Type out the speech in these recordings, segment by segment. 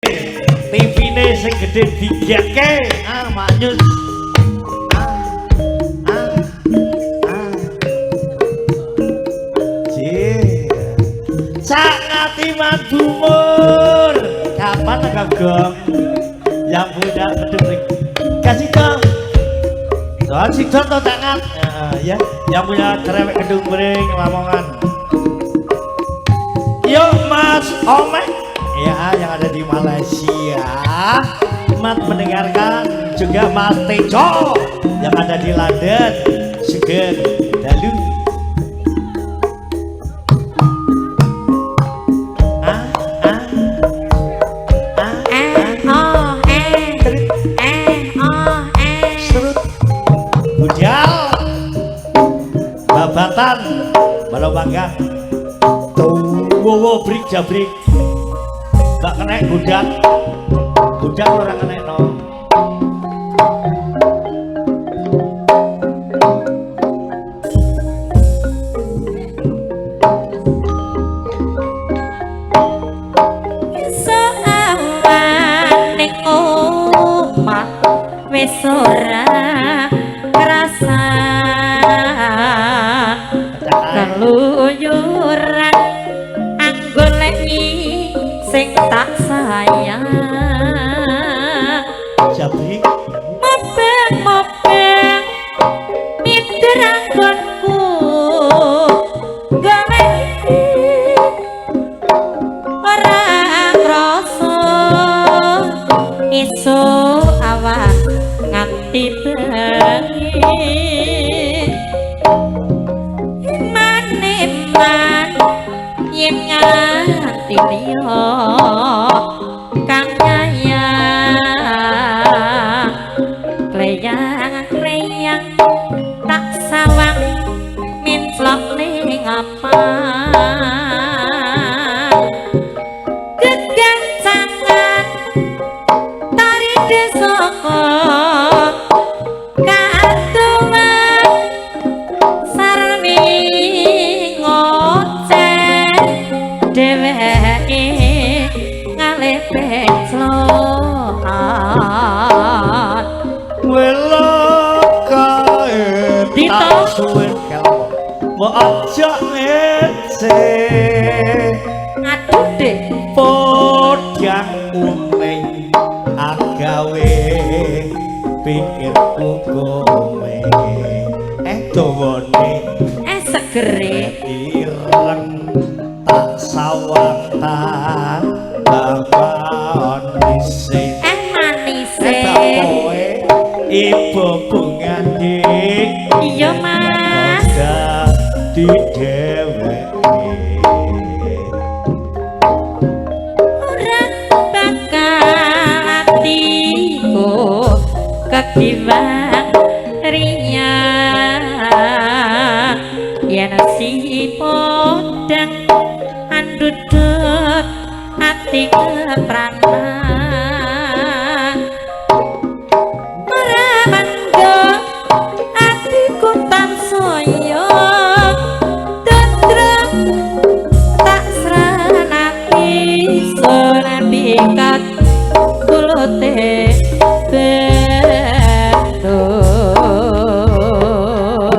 TV-ne sing gedhe digeke. Ah, maknyus. Ah. Ah. Ah. Jih. Cak Ngatiman Bumur. Kapan agak gong? Yang punya beduk kasih dong. Soal si to Cak Ngat. Ya, yang punya cerewek Kedung Bring Lamongan. Yuk Mas Omek. Ya, yang ada di Malaysia. Mat mendengarkan juga Mas Tejo yang ada di London. Sugeng dalu. Ah, ah. Ah, Eh, oh, eh. Eh, oh, eh. Serut. Budal. Babatan Balobanggang. Tuh, brik jabrik. Gak kena budak. Budak ora kena no. Esuk awan ning omah wis ora krasan keluyuran anggoleki sing tak sayang. Jabrik Mobeng-mobeng minder anggonku goleki ora krasa esuk awan nganti bengi. Eman-eman yen nganti liya kang nyayang kleyang-kleyang tak sawang minclok ning apan gegancangan tari desaka kaatuman sarwi ngoceh dheweke ngalih peclokan. Welo kae Dito. tak suwen kelok. Mbok aja ngece. Aduh deh. Podang kuning agawe pikirku gome. Dawane Segere. Ireng tak sawang tak manise. Manise. Kowe ibu bungane. Iya Mas. Dadi dheweke. Ora bakal atiku kekiwang riya yen si podang andudut ati kepranan. Ora mangga atiku tansaya tentrem tak sranati surapikat kulute bentuk.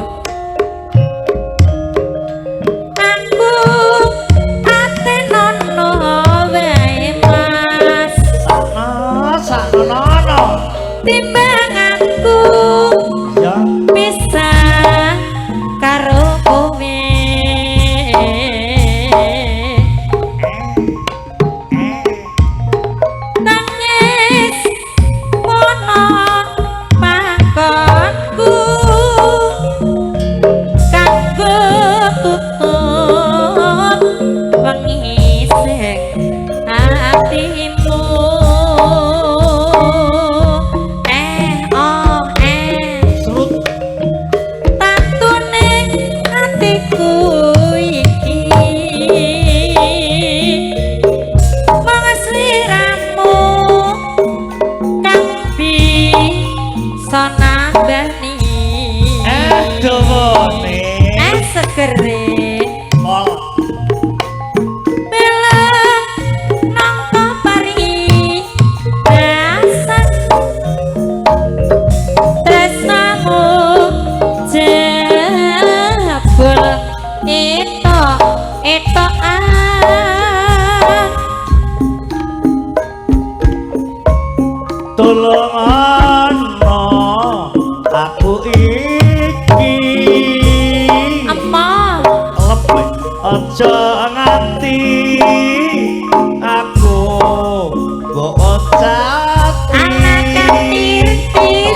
Aku ate nono wae Mas. Sakno saknono. Timbang aku Ya pisah karo kowe. Nangis mono pangkonku kanggo tutup wengi sing atimu. Tulung ana aku iki. Emoh. Lebih aja nganti aku mbok ocati. Ala katir-tir,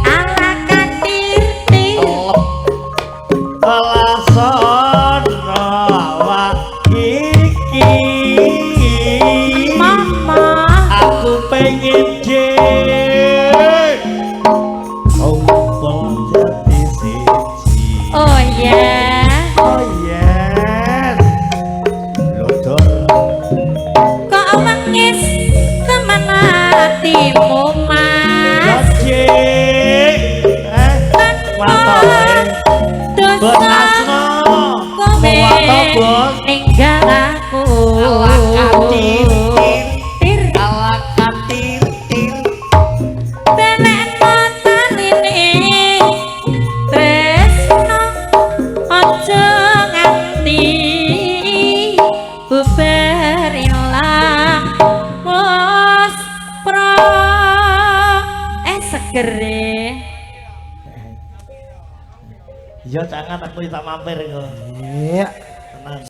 ala katir-tir. Alasan awak iki. Mama. Aku pengen dhewe kumpul dadi siji. Oh ya. Oh yes. Lodor. Kok mengis teman hatimu Mas? Gaji. Tanpa Matoe. Bos dosa Asno. kowe Wato bos. ninggal aku. Ala katir tir. Tir. Ala katir tir. Belekno taline tresno aja nganti bubar ilang muspro. Segere. Ya jangan aku tak mampir kok. Iya.